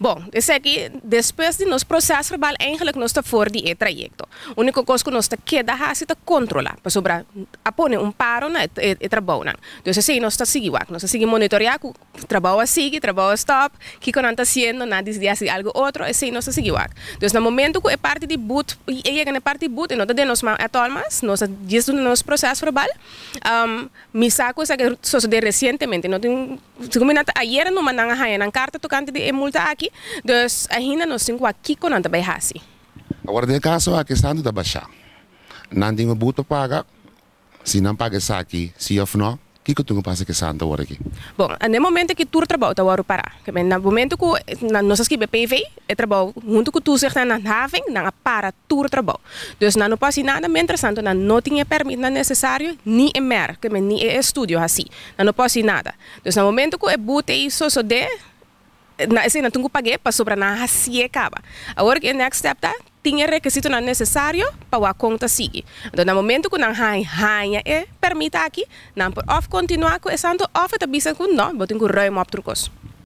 Bon, esaki despues di nos procesverbaal eigenlijk nos ta for di e trayecto. Unico cos cu nos ta keda haci ta controla, pasobra a pone un paro na e trabounan. Dus esey nos ta sigui wak, nos ta sigui monitorea cu trabou a sigui, trabou a stop, kico nan ta haciendo, nan a dicidi haci algo otro, esey nos ta sigui wak. Dus na momento cu e parti di boet e yega na e parti di boet e no ta den nos man at all mas, nos ta djis duna nos procesverbaal. Mi sa cu esaki a sosode recientemente, no tin. Segun mi nan ta ayera numa nan a haña nan karta tokante di e multa aki, dus ainda nos tin ku wak kiko nan ta bai hasi. Awor den e kaso aki santu ta bashá. Nan tin un but pa paga, si nan paga esaki si òf nò, kiko tin ku pasa ku e santu awor aki? Bon, na e momento aki tur trabou ta wòrdu pará. Na momento ku nos a skibi e PV, e trabou huntu ku toezicht en handhaving, nan a para tur trabou. Dus nan no por hasi nada mientrastantu nan no tin e pèrmitnan nesesario ni e mèr, ni e estudio hasí. Nan no por hasi nada. Dus na momento ku e boete ei sosodé, na esei nan tin ku pag'é pasobra nan a hasié kaba. Awor ku e next step ta, tin e rekisitonan nesesario pa wak kon ta sigui. Anto na momento ku nan haña e pèrmit aki, nan por òf kontinuá ku e santu òf e ta bisa ku nò, bo tin ku ruim òp tur kos.